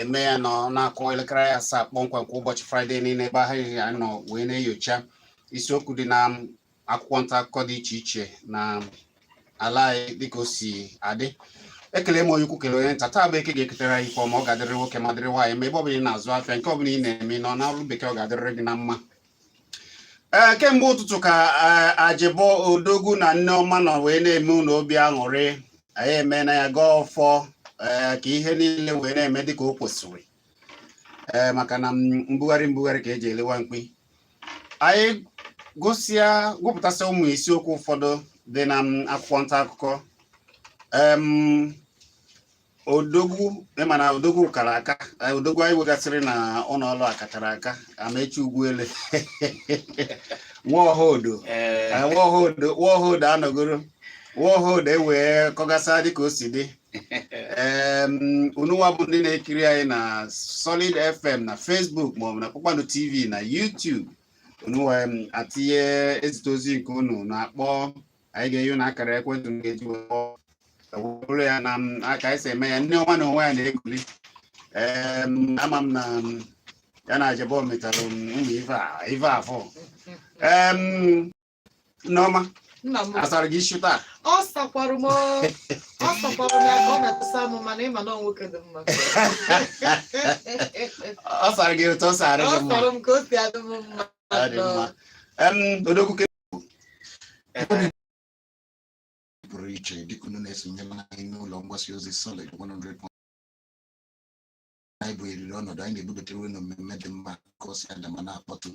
Eme ya nọ na-akụ elekere 7 kpọmkwem kwa ụbọchị Fraịde niile, ebe ahụ anyị nọ wee na-enyocha isiokwu dị na akwụkwọ nta akụkọ dị iche iche na ala anyị dịka o si adị. Ekele m onye ukwu, kele onye nta. Taa bụ Eke ga-eketere anyị ikpe ọma. Ọ ga-adịrị nwoke ma dịrị nwaanyị ma ebe ọ bụla ị na-azụ afịa, nke ọ bụla ị na-eme, ị nọ n'ọrụ bekee, ọ ga-adịrịrị gị na mma. Ee, kemgbe ụtụtụ ka Ajịbọ Odogwu na Nneọma nọ wee na-eme unu obi aṅụrị. Anyị eme na ya gaa ọfọ, ee, ka ihe niile wee na-eme dịka o kwesịrị, ee, maka na mbugharị mbugharị ka eji elewa mkpi. Anyị gụsịa, gụpụtasị ụmụ isiokwu ụfọdụ dị na akwụkwọ nta akụkọ. Odogwu, ịma na Odogwu kara aka. Odogwu anyị wegasịrị na ụlọ ọrụ a kachara aka, Amechi Ugwuele, nwaọhaodo. Nwaọhaodo, nwaọhaodo anọgoro, nwaọhaodo ewee kọgasa dịka o si dị. Ununwa bụ ndị na-ekiri anyị na Solid FM na Facebook maọbụ na Kpakpando TV na YouTube, ununwa atinye ezite ozi nke unu na-akpọ anyị, ga-enye unu akara ekwentị unu ga-eji wee kpọọ, bụrụ ya na aka anyị si eme ya. Nne ọma na onwe ya na-eguli. Ama m na ya na Ajebo metara ụmụ ife a ife afọ. Nneọma, Nna m. asara gị isi taa? Ọ sakwara m, ọ sakwara m ya ka ọ na-atụsa m, mana ịma na ọ nwoke dị mma. Ọ sara gị otu ọ sara Ọ gị mma. sara m ka o si adị m mma. Ọ dị mma. Odogwu ke pụrụ iche dịka unu na-esonyere anyị n'ụlọ mgbasa ozi Solid 100. Anyị bụ eriri ọnọdụ anyị na-ebubatara unu mmemme dị mma ka o si ada ma na-akpọtụ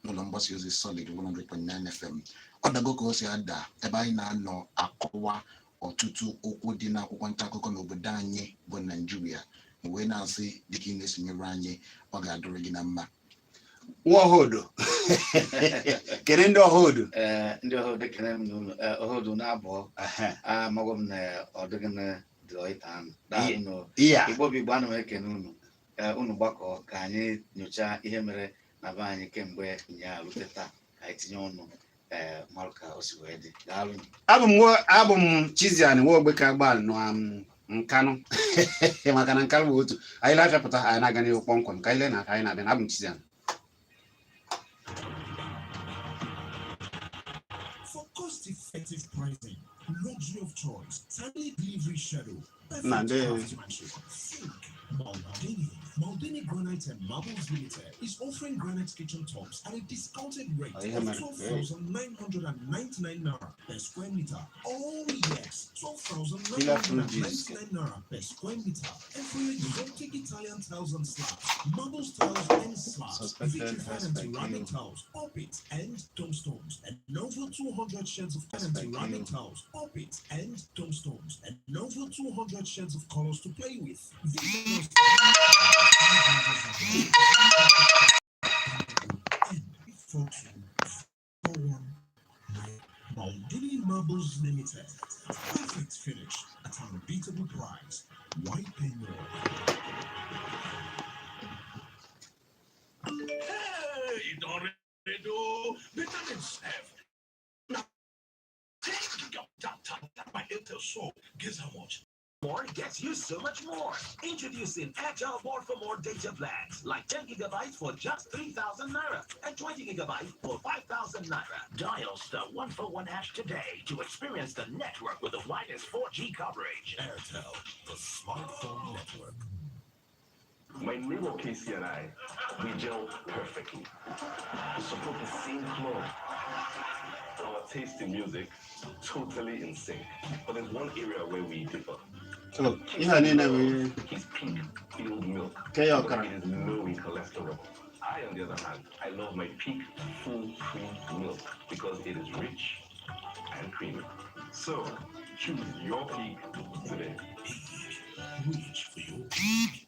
n'ụlọ mgbasa ozi Solid 100.9 FM. Ọ dago ka o si ada, ebe anyị na-anọ akọwa ọtụtụ okwu dị n'akwụkwọ nta akụkọ n'obodo anyị bụ Naijiria, wee na-asị dịka ị na-esonyere anyị, ọ ga-adịrị gị na mma. Nwa ọhaodo, kedu ndị ọhaodo? Ee, ndị ọhụrụ, ekele m n'ụlọ ọhụrụ na-abụọ. Amagwa m na ọ dịghị na dị ọịta ahụ. Daalụ nụ. Iya. Igbo bụ Igbo, ana m ekene unu. Ee, unu gbakọ ka anyị nyochaa ihe mere na be anyị kemgbe ụnyaahụ rute taa, ka anyị tinye ọnụ, ee, marụ ka o si wee dị. Daalụ. Abụ m Chiziani nwa Ogbeke Agbal nọ Nkanụ, maka na Nkanụ bụ otu anyị na-afịapụta. Anyị na-aga n'ihu kpọmkwem ka anyị lee na ka anyị na-abịa na abụ m Chiziani. For cost-effective pricing, luxury of choice, timely delivery schedule, perfect Na craftsmanship. Think Maldini. Maldini Granite and Marbles Limited is offering granite kitchen tops at a discounted rate Oh, yeah, of man. 12,999 naira per square meter. Oh yes, Killer fruit juice. 12,999 naira per square meter. And for your exotic Italian tiles and slabs, marble tiles and slabs, Suspected vitrified and suspect ceramic you. tiles, pulpits and tombstones, and over 200 shades of and Suspect ceramic you. tiles, pulpits and tombstones, and over 200 shades of colors to play with. Visit us and 42 419. Maldini Marbles Limited. Perfect finish at an unbeatable price. Why pay more? Hey, don redo better than self. Now, 10 gig of data by Airtel. So, guess how much? More gets you so much more. Introducing Airtel More for More data plans, like 10 gigabytes for just 3,000 naira and 20 gigabytes for 5,000 naira. Dial *141# today to experience the network with the widest 4G coverage. Airtel, the smartphone network. My neighbor Casey and I, we gel perfectly. We support the same club. Our taste in music, totally in sync. But there's one area where we differ. So, ihe a niile bụ His Peak filled milk. Ke ya But ọkara. it is low in cholesterol. I, on the other hand, I love my Peak full cream milk because it is rich and creamy. So, choose your Peak today. Reach for your peak.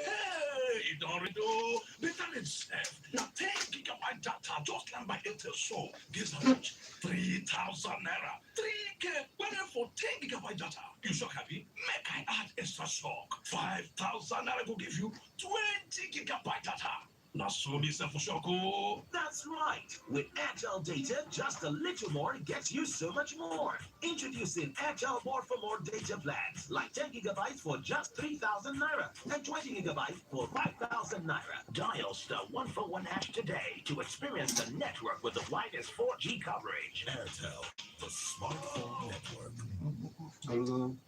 Hey, don redo better than self. Now, 10 gigabyte data just land by Airtel. So, guess how much? 3,000 naira. 3K. When for 10 gigabyte data. You shock happy? Make I add extra shock. 5,000 naira go give you 20 gigabyte data. Na so me sef for shock oh. That's right. With Airtel Data, just a little more gets you so much more. Introducing Airtel More for More data plans, like 10 gigabytes for just 3,000 naira and 20 gigabytes for 5,000 naira. Dial *141# today to experience the network with the widest 4G coverage. Airtel, the smartphone network.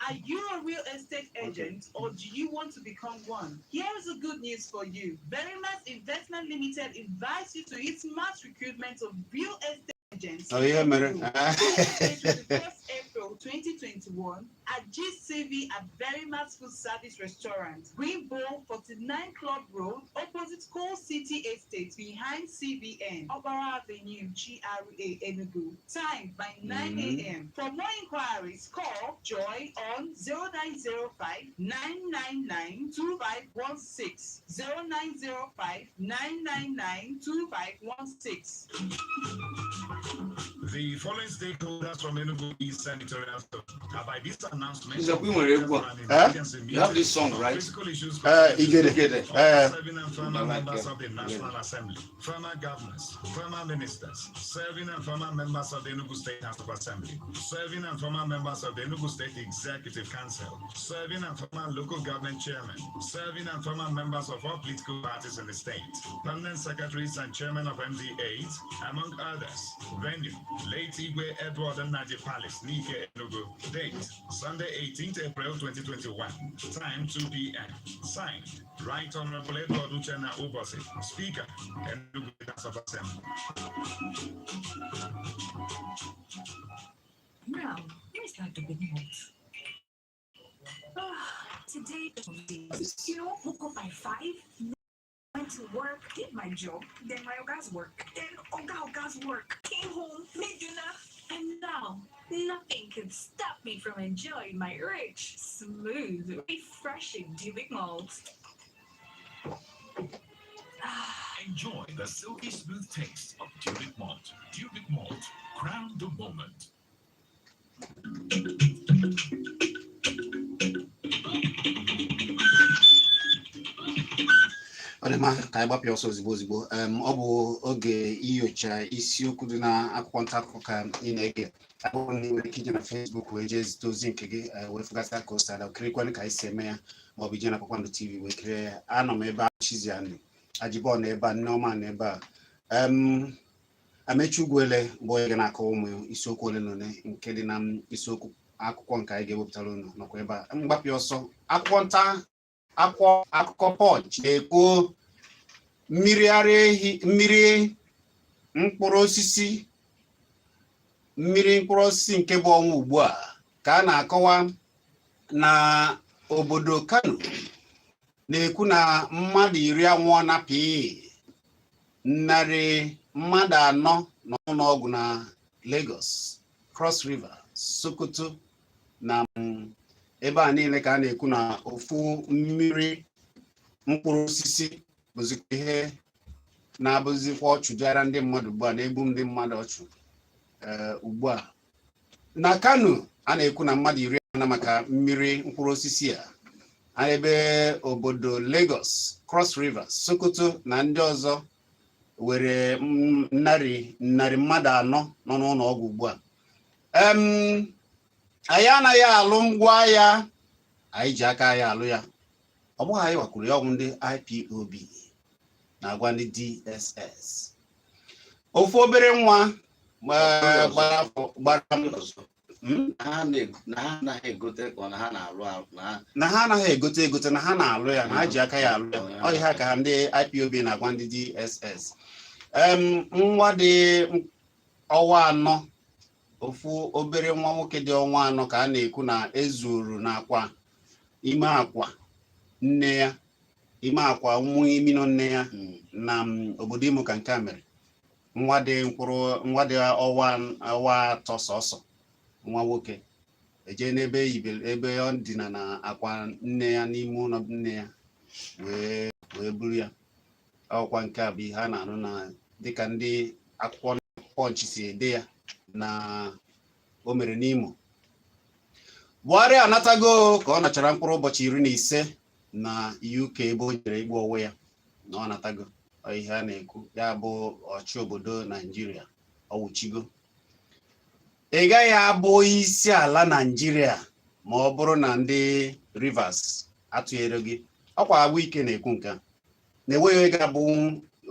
Are you a real estate agent or do you want to become one? Here is the good news for you. Verimas Investment Limited invites you to its mass recruitment of real estate agents. Ọ ihe mere. Tuesday, 21st April 2021 at GCV at Verimas Food Service Restaurant, Green Bowl, 49 Club Road, opposite Coal City Estate, behind CBN, Obara Avenue, GRA, Enugu. Time by 9 a.m. For more inquiries, call Joy on 0905 999 2516. 0905 999 2516. The following stakeholders from Enugu East Senatorial Zone are by this announcement. Nzekwu, ị nwere egwu a? Eh? You have this song, right? Fiscal issues Igede. Igede. Eh. Serving and former I like members it. of the National Assembly, former governors, former ministers, serving and former members of the Enugu State House of Assembly, serving and former members of the Enugu State Executive Council, serving and former local government chairmen, serving and former members of all political parties in the state, permanent secretaries and chairman of MD8, among others. Venue, late Igwe Edward Nnaji Palace, Nike, Enugu. Date, Sunday, 18th April 2021. Time, 2 p.m. Signed, Right Honorable Edward Uchenna Ubosi, Speaker, Enugu House of Assembly. Now, here's like the big note. Today, woke up by 5, went to work, did my job, then my oga's work, then oga oga's work, came home, made dinner, and now nothing can stop me from enjoying my rich, smooth, refreshing Dubic malt. Enjoy the silky smooth taste of Dubic Malt. Dubic Malt, crown the moment. Ọ dị mma ka anyị gbapịa ọsọ ozigbo ozigbo. Ọ bụ oge inyocha isiokwu dị na akwụkwọ nta akụkọ ka ị na-ege. Ọ bụrụ na ị nwere ike ije na Facebook wee jee zite ozi nke gị, wee fụgasịa ka o si ada, kirikwanụ ka anyị si eme ya, maọbụ ije na Kpakpando TV wee kirie ya. Anọ m ebe a, Chiziani Ajibọ na ebe a, Nneọma na ebe a, Amechi Ugwuele bụ onye ga na-akọwa ụmụ isiokwu ole na ole nke dị na isiokwu akwụkwọ nke anyị ga-ewepụtara unu nọkwa ebe a. Mgbapịa ọsọ, akwụkwọ nta akwụkwọ akụkọ Punch na-ekwu mmiri ara ehi, mmiri mkpụrụ osisi, mmiri mkpụrụ osisi nke bụ ọnwa ugbu a ka a na-akọwa na obodo Kano na-ekwu na mmadụ 10 anwụọ na pii, 400 nọ n'ụlọọgwụ na Lagos, Cross River, Sokoto na ebe a niile ka a na-ekwu na ofu mmiri mkpụrụ osisi bụzikwa ihe na-abụzikwa ọchụ jara ndị mmadụ ugbu a, na-egbu ndị mmadụ ọchụ ugbu a na Kano. A na-ekwu na mmadụ 10 na maka mmiri mkpụrụ osisi a, ebe obodo Lagos, Cross River, Sokoto na ndị ọzọ were narị narị mmadụ anọ nọ n'ụlọ ọgwụ ugbu a. Anyị anaghị alụ ngwa agha, anyị ji aka anyị alụ ya. Ọ bụghị anyị wakwuru ya, ọgwụ ndị IPOB na-agwa ndị DSS. Ofu obere nwa gbara afọ gbara Ọzọ. Na ha anaghị egote ka ọ na ha na-alụ alụ na ha Na ha anaghị egote egote, na ha na-alụ ya, na ha ji aka ya alụ ya. Ọ ihe a ka ha ndị IPOB na-agwa ndị DSS. Nwa dị ọnwa 4, ofu obere nwa nwoke dị ọnwa 4 ka a na-ekwu na ezuru n'akwa ime akwa nne ya, ime akwa nwa imino nne ya na obodo Imo ka nke a mere. Nwa dị mkpụrụ nwa dị ọnwa 3 sọsọ, nwa nwoke eje n'ebe eyibere ebe ọ dina na akwa nne ya n'ime ụlọ nne ya wee buru ya. Ọkwa nke a bụ ihe a na-anụ na dịka ndị akwụkwọ Punch si ede ya na o mere n'Imo. Buhari anatago ka ọ nachara mkpụrụ ụbọchị 15 na UK ebe o jere igbu onwe ya na ọ natago. Ọ ihe a na-ekwu ya bụ ọchị obodo Naijiria ọwụchigo, ị gaghị abụ isi ala Naijiria ma ọ bụrụ na ndị Rivers atụnyere gị. Ọkwa Wike na-ekwu nke a, na enweghị onye ga-abụ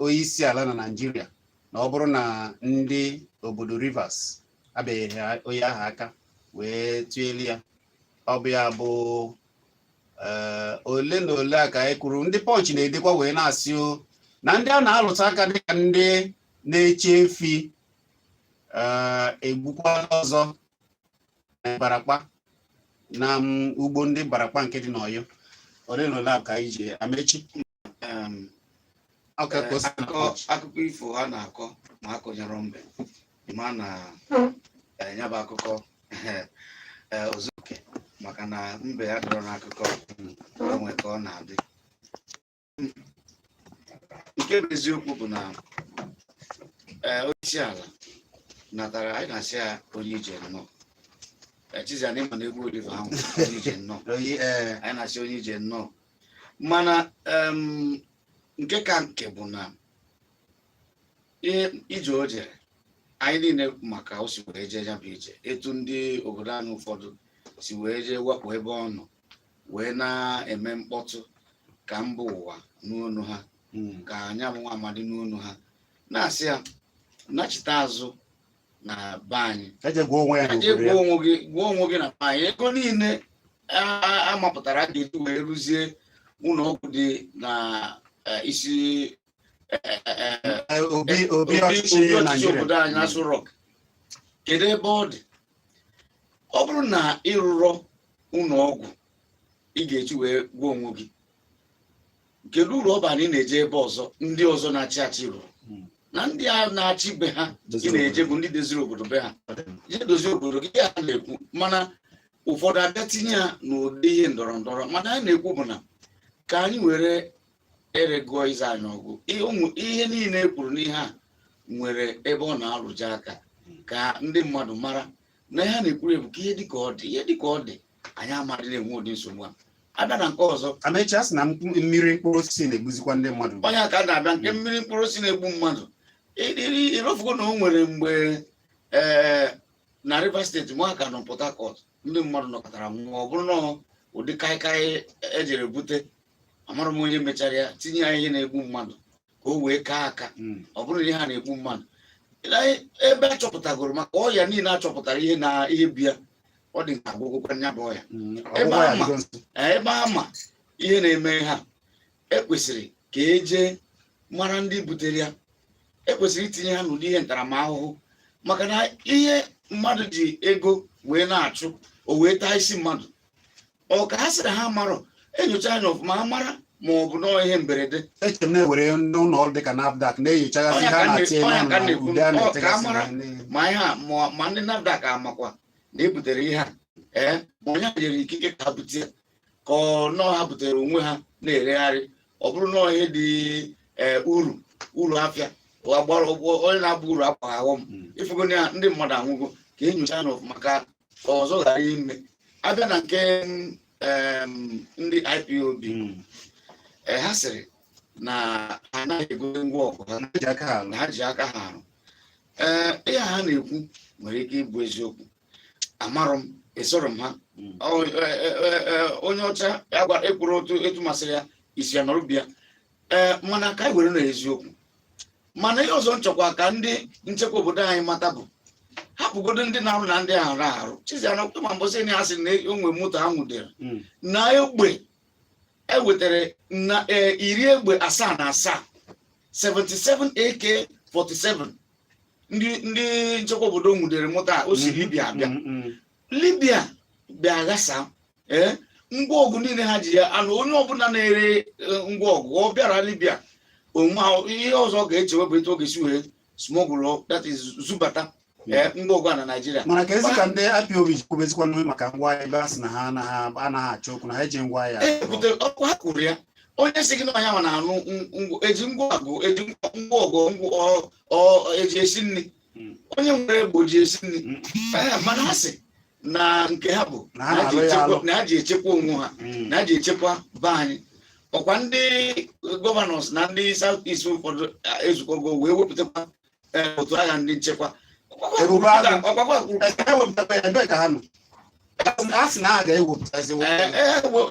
onye isi ala na Naijiria na ọ bụrụ na ndị obodo Rivers abịaghị onye ahụ aka wee tụnyere ya. Ọ bụ ya bụ ole na ole a ka anyị kwuru. Ndị Punch na-edekwa wee na-asị o na ndị a na-alụta aka dịka ndị na-eche efi egbukwala ọzọ na Ibarapa, na ugbo ndị Ibarapa nke dị n'Ọyọ. Ole na ole a ka anyị ji amechi. Ọ ka ka o si na Punch. Akụkọ ifo a na-akọ ma akụnyere mbe ma na ya bụ akụkọ ozuoke, maka na mbe ya dọrọ n'akụkọ onwe ka ọ na-adị. Nke bụ eziokwu bụ na onye isi ala natara anyị, na-asị ya onye ije nnọọ. Chizi anyị ma na egwu Oliver ahụ, onye ije nnọọ. Oyi. Anyị na-asị onye ije nnọọ, mana nke ka nke bụ na ihe ije o jere, anyị niile maka o si wee jee ya bụ ije, etu ndị obodo anyị ụfọdụ si wee jee wepụ ebe ọ nọ wee na-eme mkpọtụ ka mba ụwa n'onu ha, ka anya bụ nwa amadi n'onu ha na-asị ya nachite azụ na be anyị. Eje gụọ onwe ya Eje n'obodo ya. Gbuo onwe gị, gbuo onwe gị na be anyị. Ego niile a mapụtara a ga-eji wee rụzie ụlọ ọgwụ dị na isi Obi ọchịchị obi ọchịchị Naijiria. Obodo anyị, Aso Rock, kedu ebe ọ dị? Ọ bụrụ na ịrụrọ ụlọ ọgwụ ị ga-eji wee gwuo onwe gị, kedu uru ọ bara na ị na-eje ebe ọzọ ndị ọzọ na-achị achị rụrụ? Na ndị a na-achị be ha ị Doziri na-eje obodo. bụ ndị doziri obodo be ha. Jee dozie obodo gị, ya na-ekwu, mana ụfọdụ abịa tinye ya n'ụdị ihe ndọrọ ndọrọ. Mana anyị na-ekwu bụ na ka anyị were ere gụọ ize anyị ọgụ ihe niile e kwuru n'ihe a nwere ebe ọ na-arụje aka, ka ndị mmadụ mara na ihe a na-ekwuru bụ ka ihe dị ka ọ dị, ihe dị ka ọ dị, anyị amadị na-enwe ụdị nsogbu a abịa na nke ọzọ. Amechi, a sị na mmiri mkpụrụ osisi na-egbuzikwa ndị mmadụ. Onye aka na-abịa nke mmiri mkpụrụ osisi na-egbu mmadụ. Irofugo na o nwere mgbe na Rivers Steeti, mụ aka nọ Port Harcourt, ndị mmadụ nọkọtara nwụọ. Ọ bụrụ na ụdị kaikai ejere bute, amara m onye mechara ya, tinye ya ihe na-egbu mmadụ ka o wee kaa aka. Ọ bụrụ na ihe a na-egbu mmadụ, ebe a chọpụtagoro maka ọya niile a chọpụtara ihe na ihe bịa, ọ dị ka agwụgwụkwa ya bụ ọya. Ebe Ọgwụgwọ ya ama. adịgo nso. Ebe ama ihe na-eme ha, ekwesịrị ka eje mara ndị butere ya. Ekwesịrị itinye ha n'ụdị ihe ntaramahụhụ, maka na ihe mmadụ ji ego wee na-achụ, o wee taa isi mmadụ. Ọ ka ha sịrị ha marọ enyocha anya ọfụma, ha mara ma ọ bụ nọọ ihe mberede. Eche m na-ewere ndị ụlọ ọrụ dịka NAFDAC na-enyochagasị Ọnya ihe a ka na-atinye ọnya n'ọnụ ka na na-ekwu, ude a ọ ka na-etegasị mara. na Ma ihe a, ma ndị NAFDAC amakwa na ebutere ihe a, ma onye a nyere ikike ka ha bute ya, ka ọ nọọ ha butere onwe ha na-eregharị. Ọ bụrụ nọọ ihe dị uru afịa agbara, onye na-agba uru akwa aghọm. Ifugo na ya ndị mmadụ anwụgo, ka enyocha na ọfụma ka ọzọ ghara ime. Abịa na nke ndị IPOB, ha sịrị na ha anaghị egote ngwa ọgụ ha. Ji aka ha alụ. Na ha ji aka ha arụ. Ihe ha na-ekwu nwere ike ịbụ eziokwu, amarọ m, esoro m ha. Onye ọcha ya gwara ekwuru otu etu masịrị ya isi ya nọrọ bịa. Mana ka anyị were na eziokwu. Mana ihe ọzọ nchọkwa ka ndị nchekwa obodo anyị mata bụ hapụgodo ndị na-arụ na ndị ahụ arụ Chiziana ma mbọsị na asị na onwe moto ha nwudere na egbe ewetara na 77 77 AK47. Ndị nchekwa obodo nwudere moto a, o si Libya abịa. Libya bịa ghasa ngwa ọgụ niile ha ji ya anụ. Onye ọbụla na-ere ngwa ọgụ, ọ bịara Libya onwe ihe ọzọ ọ ga-echewe bụ etu ọ ga-esi wee smuggle, that is zubata ngwa ọgụ a na Naịjirịa. Mana ka ezi ka ndị IPOB ji kwubezikwanụ maka ngwa agha, ebe a sị na ha anaghị achọ okwu, na ha eji ngwa agha? Ebute ọkụ ha kwuru ya, onye si gị na ọnya nwa na-anụ eji ngwa ọgụ, eji ngwa ọgụ eji esi nri. Onye nwere egbe o ji esi nri? Mana ha sị na nke ha bụ Na ha na-alụ ya alụ. Na ha ji echekwa onwe ha, na ha ji echekwa be anyị. Ọkwa ndị governors na ndị South East ụfọdụ ezukọgo wee wepụtakwa otu agha ndị nchekwa. Ebube Agụ. Ọkwakwa kwuru. Ewepụtakwa ya, ebee ka ha nọ? A sị na a ga-ewepụtazi.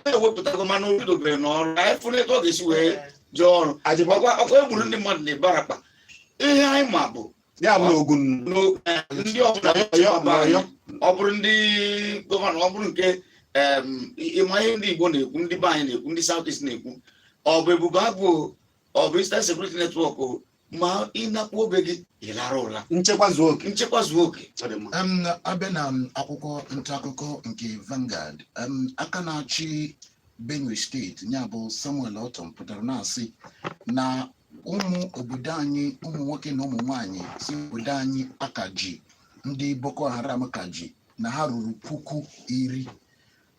Ewepụtago, mana o bidobere n'ọrụ. Anyị fụrụ etu ọ ga-esi wee jee ọrụ. Ajịbọ. Ọkwa egburu ndị mmadụ na Ibarapa. Ihe anyị ma bụ ya bụ na Ogun ndị ọbụla Ọyọ na Ọyọ. Ọ bụrụ ndị governor, ọ bụrụ nke ịma ihe ndị Igbo na-ekwu, ndị be anyị na-ekwu, ndị South East na-ekwu, ọ bụ Ebube Agụ, ọ bụ Eastern Security Network o, ma ịnakpu obe gị, ịlara ụra. Nchekwa zuo oke. Nchekwa zuo oke. Ọ dị mma. Abịa na akwụkwọ ntaakụkọ nke Vanguard, aka na-achị Benue Steeti, ya bụ Samuel Ortom, pụtara na-asị na ụmụ obodo anyị, ụmụ nwoke na ụmụ nwanyị si obodo anyị aka ji ndị Boko Haram ka ji, na ha ruru 10,000,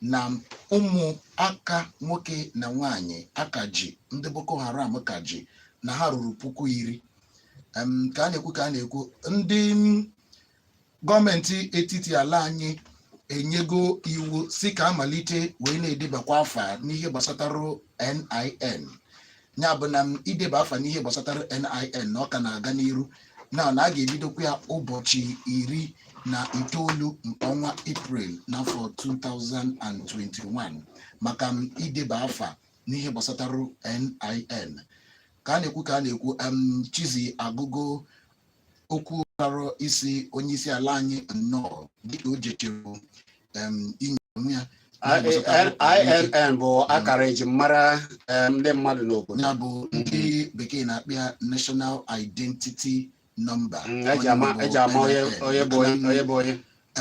na ụmụaka nwoke na nwanyị aka ji ndị Boko Haram ka ji, na ha ruru 10,000. Ka a na-ekwu ndị gọọmenti etiti ala anyị enyego iwu si ka amalite wee na-edebakwa afa n'ihe gbasatara NIN, ya bụ na m ideba afa n'ihe gbasatara NIN na ọ ka na-aga n'iru, na a ga-ebidokwa ya ụbọchị 19 nke ọnwa Eprel n'afọ 2021 maka m ideba afa n'ihe gbasatara NIN. Ka a na-ekwu Chizi agụgo okwu tara isi onye isi ala anyị nnọọ dịka o jechere inye onwe ya n'ihe gbasatara ahụike. INN bụ akara ejimmara ndị mmadụ n'obodo. Ya bụ ndị bekee na-akpọ ya National Identity Number. Eji ama onye, onye bụ onye, onye bụ onye.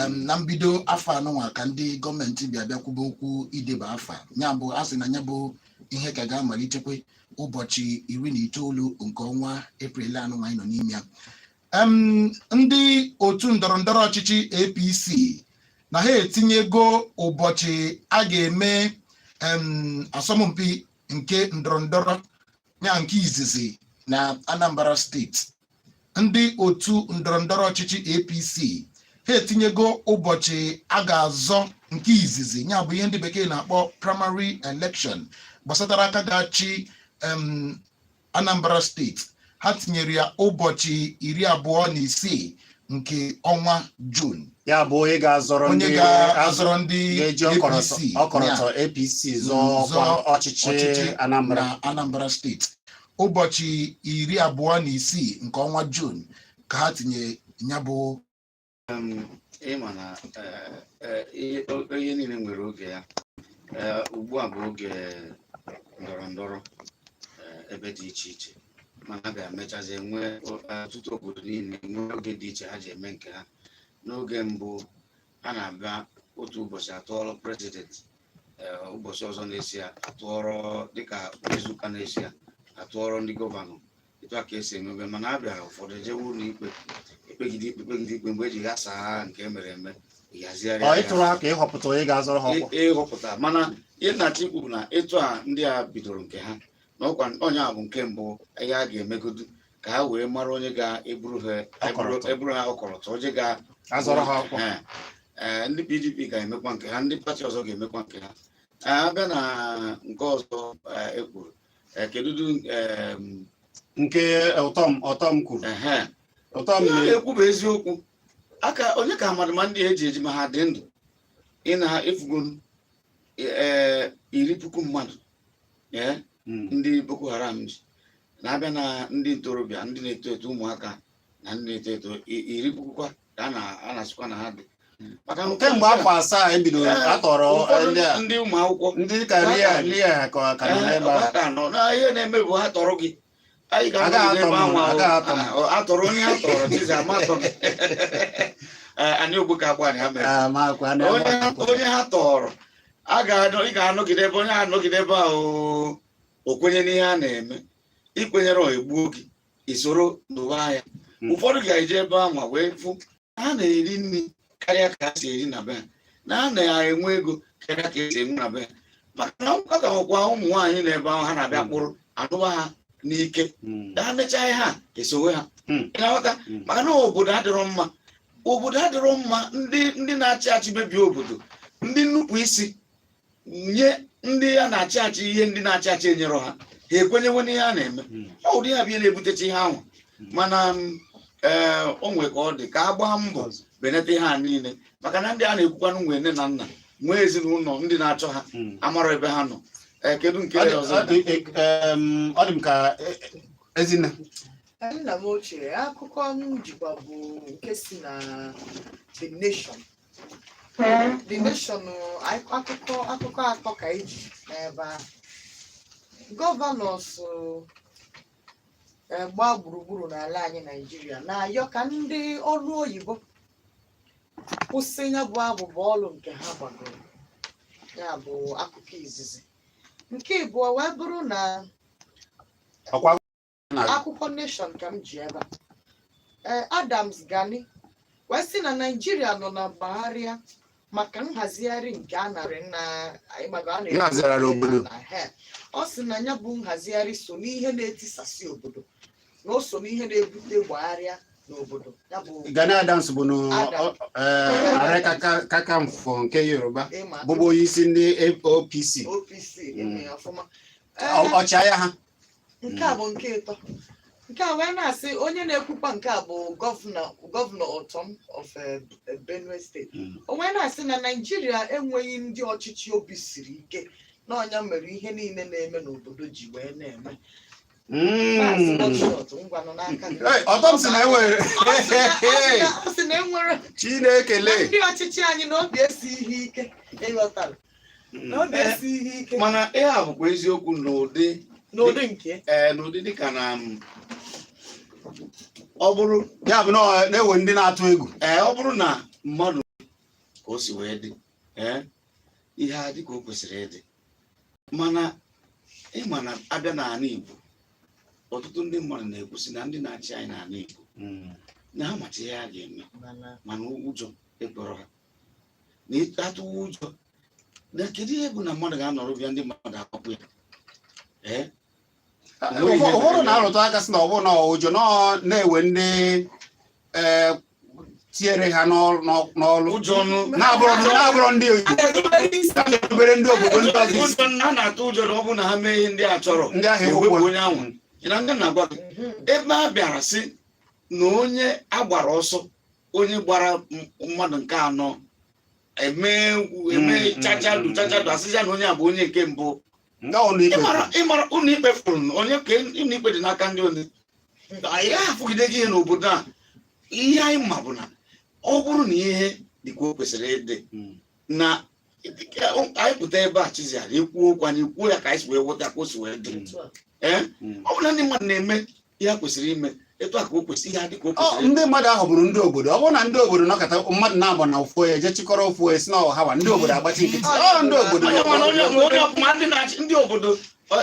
Na mbido afọ anụnwa ka ndị gọọmenti bịa bịakwube okwu ideba afa, ya bụ a sị na ya bụ ihe ka ga-amalitekwe ụbọchị 19 nke ọnwa Eprel anụnwa anyị nọ n'ime ya. Ndị otu ndọrọ ndọrọ ọchịchị APC na ha etinyego ụbọchị a ga-eme asọmpi nke ndọrọ ndọrọ ya nke izizi na Anambra Steeti. Ndị otu ndọrọ ndọrọ ọchịchị APC ha etinyego ụbọchị a ga-azọ nke izizi, ya bụ ihe ndị bekee na-akpọ primary election gbasatara aka ga-achị Anambra Steeti. Ha tinyere ya ụbọchị 26 nke ọnwa Jun. Ya bụ onye ga-azọrọ onye ndị ga-azọrọ ndị ga-eji ọkọlọtọ APC ọkọlọtọ APC zọọ ọkwa zọọ ọchịchị ọchịchị Anambra. Na Anambra Steeti, ụbọchị 26 nke ọnwa Jun ka ha tinye ya bụ. Ịma na ihe niile nwere oge ya. Ugbu a bụ oge ndọrọ ndọrọ ebe dị iche iche, mana a ga-emechazi nwee ọtụtụ obodo niile nwee oge dị iche ha ji eme nke ha. N'oge mbụ, a na-abịa otu ụbọchị atụọrọ president, ụbọchị ọzọ na-esi ya atụọrọ, dịka izuụka na-esi ya atụọrọ ndị governor. Etu a ka esi emebe, mana a bịara ụfọdụ ejewe ụlọ ikpe ekpegide ikpe, kpegide ikpe, mgbe eji ghasaa nke emere eme, ịhazigharị Ọ ya. ịtụrụ aka ịhọpụta onye ga-azọrọ ha ọkwa. Ịghọpụta, mana ihe nna-achọ ikwu bụ na etu a ndị a bidoro nke ha na ọkwa onye a bụ nke mbụ ihe a ga-emegodu ka ha wee mara onye ga-eburu ha ọkọlọtọ. Eburu ha ọkọlọtọ, onye ga azọrọ ha ọkwa. Ee, ndị PDP ga-emekwa nke ha, ndị party ọzọ ga-emekwa nke ha. Ee, abịa na nke ọzọ, ekwuru, kedudu Nke ụtọm ọtọm kwuru. Ehe. Ụtọm. Ihe a na-ekwu bụ eziokwu. Aka onye ka mmadụ ma ndị eji eji ma ha dị ndụ ị na-efugo ee 10,000 mmadụ, ee, ndị Boko Haram ji na-abịa na ndị ntorobịa, ndị na-eto eto, ụmụaka na ndị na-eto eto 10,000 kwa ka a na-asịkwa na ha dị maka na Kemgbe afọ 7 ebidoro atọrọ ụfọdụ ndị a ndị ụmụ akwụkwọ ndị ka rie rie ka nọ n'ebe ha ahụ. ka nọ na ihe na-eme bụ ha tọrọ gị, anyị Agaghị ga-anọgide atọ ebe m, ahụ. agaghị atọ m. Atọrọ onye a tọrọ chizi ama atọ gị. Ee, anyị ogbu ka agba anyị ha mere. Ah, ma akwa na Onye ha tọrọ a ga-anọ, ị ga-anọgide ebe onye anọgide ebe ahụ o kwenye n'ihe a na-eme, ikwenyere ọ egbuo gị, isoro n'ụwa ya. Ụfọdụ ga-eje ebe ahụ ma wee fụ ha na-eri nri karịa ka ha si eri na be ha, na ha na-enwe ego karịa ka esi enwe na be ha, maka na ọ ka nwekwa ụmụ nwaanyị na ebe ahụ ha na-abịa kpụrụ anụwa ha n'ike. Ha mechaa ihe a, esowe ha. Ị na-aghọta? Maka na obodo adịrọ mma, obodo adịrọ mma. Ndị na-achị achị mebie obodo, ndị nnupụ isi nye ndị a na-achị achị, ihe ndị na-achị achị enyere ha, ha Ha ekwenyewe n'ihe a na-eme. Ọ ụdị ya bụ ihe na-ebutecha ihe ahụ, mana ee, o nwee ka ọ dị ka a gbaa mbọ benata ihe a niile, maka na ndị a na-ekwukwanụ nwee nne na nna, nwee ezinụlọ ndị na-achọ ha amara ebe ha nọ. Ee, kedu nke Ọ dị ọzọ? Ọ dị m ka Ezinne. Nna m ochie, akụkọ m jikwa bụ nke si na The Nation. The Nation, akụkọ atọ ka eji n'ebe ahụ. Governors gbaa gburugburu n'ala anyị Naijiria na-ayọ ka ndị ọrụ oyibo kwụsị ya bụ abụbọ ọrụ nke ha gbagoro. Ya bụ akụkọ izizi. Nke ịbụọ wee bụrụ na Ọkwa na akwụkwọ Nation ka m ji ebe a. Ee, Adams Gani wee sị na Naijiria nọ na mgbagharịa maka nhazigharị nke a narị na ịmago a na-ekwu. Nhazigharị obodo. Na he. Ọ sị na ya bụ nhazigharị so n'ihe na-etisasị obodo, na o so n'ihe na-ebute gbagharịa n'obodo ya bụ. Gani Adams bụ na Adam. Ààrẹ Kakanfò nke Yoruba, ịma bụbu onye isi ndị OPC. OPC, ịma ya ọfụma. Ọchịagha ha. Nke a bụ nke ịtọ. Nke a wee na-asị, onye na-ekwukwa nke a bụ gọvanọ Ortom of Benue State. O wee na-asị na Naijiria enweghị ndị ọchịchị obi siri ike, na ọnya mere ihe niile na-eme n'obodo ji wee na-eme. Maazị Hotshot, ngwanụ n'aka gị. Hey, Ortom si na enwere Ọ sị na enwere Chineke na lee ndị ọchịchị anyị na obi esi ihe ike, ịghọtara, na obi esi ihe ike. Mana ihe a bụkwa eziokwu n'ụdị N'ụdị nke Ee, n'ụdị dịka na ọ bụrụ Ya bụ na ọ na-ewe ndị na-atụ egwu. Ee, ọ bụrụ na mmadụ ka o si wee dị, ee, ihe a dị ka o kwesịrị ịdị, mana ịma na abịa n'ala Igbo, ọtụtụ ndị mmadụ na-ekwusị na ndị na-achị anyị n'ala Igbo na ha macha ihe ha ga-eme, mana mana ụjọ ekpọrọ ha na atụwa ụjọ na kedu ihe bụ na mmadụ ga-anọrọ bịa, ndị mmadụ akwapụ ya, ee. Ụfọdụ na-arụtụ aka sị na ọ bụrụ na ụjọ na ọ na-ewe ndị ee tinyere ha n'ọlụ Ụjọ nụ na-abụrụ ndị Igbo, ha na-erubere ndị obodo ndị ọzọ isi. Ụjọ ha na-atụ, ụjọ na ọ bụ na ha mee ihe ndị a chọrọ, Ndị ahụ ewepụ ewepụ onye ahụ. Ị na ndị na-agwa gị ebe a bịara sị na onye agbara ọsọ, onye gbara mmadụ nke anọ eme eme chachadu chachadu, asịzịa na onye a bụ onye nke mbụ. Ndị ụlọ ikpe. Ịmara ụlọ ikpe fụrụ na onye ka ụlọ ikpe dị n'aka ndị onye anyị afụgide gị ihe n'obodo a. Ihe anyị ma bụ na ọ bụrụ na ihe dị ka o kwesịrị ịdị na anyị pụta ebe a chiziara ikwu okwu, anyị kwuo ya ka anyị si wee ghọta ka o si wee dị. Ee, ọ bụrụ na ndị mmadụ na-eme ihe a kwesịrị ime etu a ka o kwesịrị, ihe a dị ka o kwesịrị. Ndị mmadụ ahụ bụrụ ndị obodo, ọ bụrụ na ndị obodo nọkọta mmadụ na-abụ na ofu onye jee chịkọrọ ofu onye si na ọhawa, ndị obodo agbachi nkịtị. Ọ ndị obodo. Onye mana onye ma ndị na-achị ndị obodo,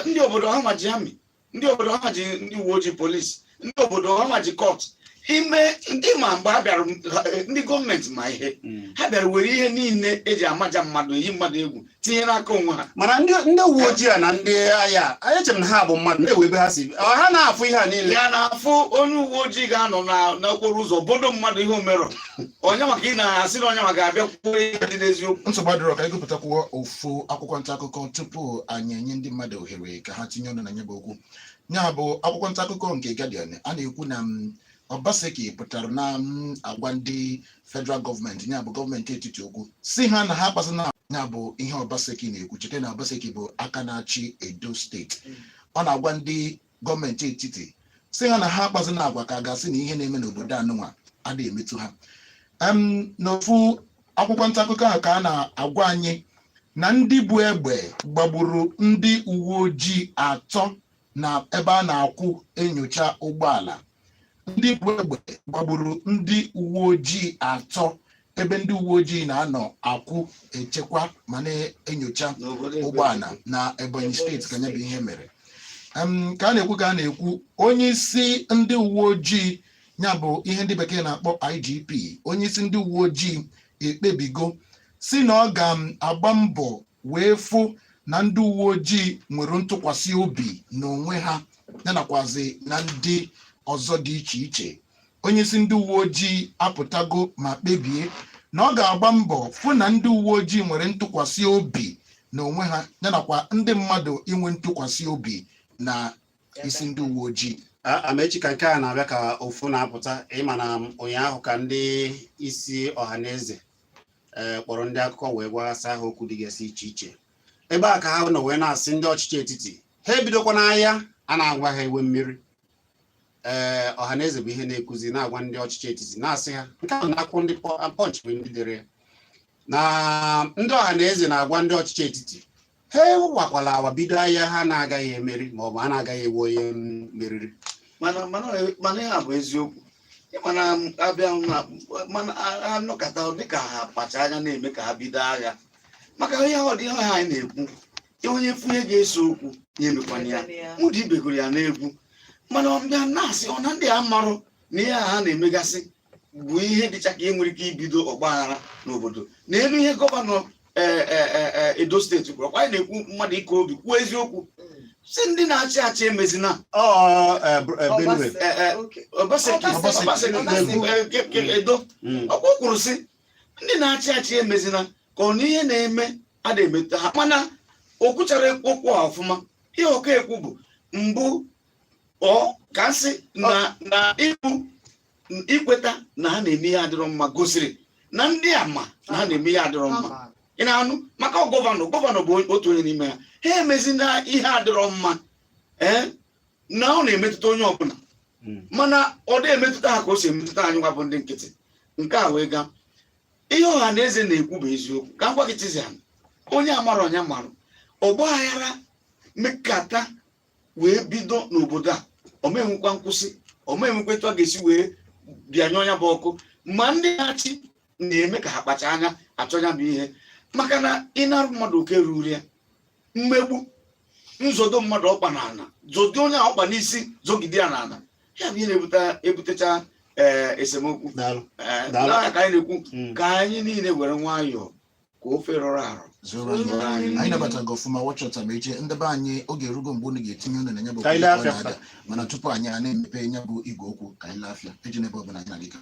ndị obodo ha ma ji amị, ndị obodo ha ji ndị uwe ojii, polisi, ndị obodo ha ma ji court ime ndị ma mgbe ha bịara ndị gọọmenti ma ihe ha bịara were ihe niile eji amaja mmadụ, eyi mmadụ egwu, tinye n'aka onwe ha. Mana ndị uwe ojii a na ndị agha, anyị chere na ha bụ mmadụ na-ewe ebe ha si. Ha na-afụ ihe a niile. Ya na-afụ onye uwe ojii ga-anọ n'okporo ụzọ bodo mmadụ ihe omerọ onye maka ị na-asị na onye maka ga-abịa kwuo ihe dị n'eziokwu. Nsogbu adịrọ. Ka anyị gụpụtakwuo ofu akwụkwọ nta akụkọ tupu anyị enye ndị mmadụ ohere ka ha tinye ọnụ na ya bụ okwu. Ya bụ akwụkwọ nta akụkọ nke Guardian. A na-ekwu na Obaseki pụtara na agwa ndị federal gọọmenti, ya bụ gọọmenti etiti, okwu si ha na ha kpasana. Ya bụ ihe Obaseki na-ekwu. Cheta na Obaseki bụ aka na-achị Edo Steeti. Ọ na-agwa ndị gọọmenti etiti si ha na ha akpazina agwa ka a ga-asị na ihe na-eme n'obodo anụnwa adịghị emetụ ha. N'ofu akwụkwọ nta akụkọ ahụ ka a na-agwa anyị na ndị bụ egbe gbagburu ndị uwe ojii atọ na ebe a na-akwụ enyocha ụgbọala. Ndị bụ egbe gbagburu ndị uwe ojii atọ ebe ndị uwe ojii na-anọ akwụ echekwa ma na-enyocha n'obodo ụgbọala na Ebonyi Steeti ka ya bụ ihe mere. Ka a na-ekwu, onye isi ndị uwe ojii, ya bụ ihe ndị bekee na-akpọ IGP, onye isi ndị uwe ojii ekpebigo si na ọ ga-agba mbọ wee fụ na ndị uwe ojii nwere ntụkwasị obi n'onwe ha, ya nakwazi na ndị ọzọ dị iche iche. Onye isi ndị uwe ojii apụtago ma kpebie na ọ ga-agba mbọ fụ na ndị uwe ojii nwere ntụkwasị obi n'onwe ha, ya nakwa ndị mmadụ inwe ntụkwasị obi. Na isi ndị uwe ojii. Amechi, ka nke a na-abịa ka ofu na-apụta, ịma na ụnyaahụ ka ndị isi Ọhaneze ee kpọrọ ndị akụkọ wee gwaghasa ha okwu dịgasị iche iche. Ebe a ka ha nọ wee na-asị ndị ọchịchị etiti ha ebidokwa n'ahịa a na-agwa ha ewe mmiri. Ee, Ọhaneze bụ ihe na-ekuzi na-agwa ndị ọchịchị etiti, na-asị ha nke ahụ na-akwụ ndị Punch bụ ndị dere ya na ndị Ọhaneze na-agwa ndị ọchịchị etiti ha ewakwala awa bido ahịa ha na-agaghị emeri, maọbụ ha na-agaghị ewe onye meriri. Mana ihe a bụ eziokwu. Mana abịa mana anọkọta dịka ha kpacha anya na-eme ka ha bido agha, maka ihe ọ dị ihe anyị na-ekwu, onye fụ ihe ga-eso okwu ya emekwana ya. Mụ dị ibegoro ya n'egwu, mana ọ bịa na-asị ọ na ndị a marụ na ihe a ha na-emegasị bụ ihe dịcha ka e nwere ike ibido ọgbaghara n'obodo. N'elu ihe gọvanọ Edo Steeti kwuru, ọkwa anyị na-ekwu mmadụ ike obi kwuo eziokwu, si ndị na-achị achị emezina. Ọ Benue. Obaseki. Obaseki. Obaseki na-ekwu Edo. Ọkwa o kwuru sị ndị na-achị achị emezina ka ọ na ihe na-eme ada emetụta ha, mana o kwuchara okwu a ọfụma. Ihe ọka ekwu bụ mbụ ọ ka nsị na ikwu ikweta na ha na-eme ihe adịrọ mma gosiri na ndị a ma na ha na-eme ihe adịrọ mma. Ị na-anụ maka gọvanọ bụ otu onye n'ime ha. Ha emezina ihe adịrọ mma, ee, na ọ na-emetụta onye ọbụla, mana ọ dị emetụta ha ka o si emetụta anyị nwa bụ ndị nkịtị. Nke a wee gaa, ihe ọha na eze na-ekwu bụ eziokwu. Ka m gwa gị, Chizian, onye amara ọnya marụ ọgba aghara mekata wee bido n'obodo a, omenwekwa nkwụsị, omenwekwa etu a ga-esi wee bịanye ọnya bụ ọkụ. Ma ndị na-achị na-eme ka ha kpacha anya achọ ya bụ ihe, maka na ịnarụ mmadụ oke ruru ya, mmegbu, nzodo mmadụ ọkpa n'ala, zodo onye a ọkpa n'isi, zogide ya n'ala, ya bụ ihe na-ebute ebutecha ee esemokwu. Daalụ. Ee, Daalụ. n'ọya ka anyị na-ekwu ka anyị niile were nwayọọ ka ofe rọrọ arọ zoro anyị. zoro anyị. Anyị nabatara gị ọfụma wọchọta ma eche ndị be anyị. Oge erugo mgbe unu ga-etinye unu na ya bụ Ka anyị lee okwu afịa. na-ada, mana tupu anyị a na-emepe ya bụ igwe okwu, ka anyị lee afịa eji n'ebe ọbụla anyị na-adịka.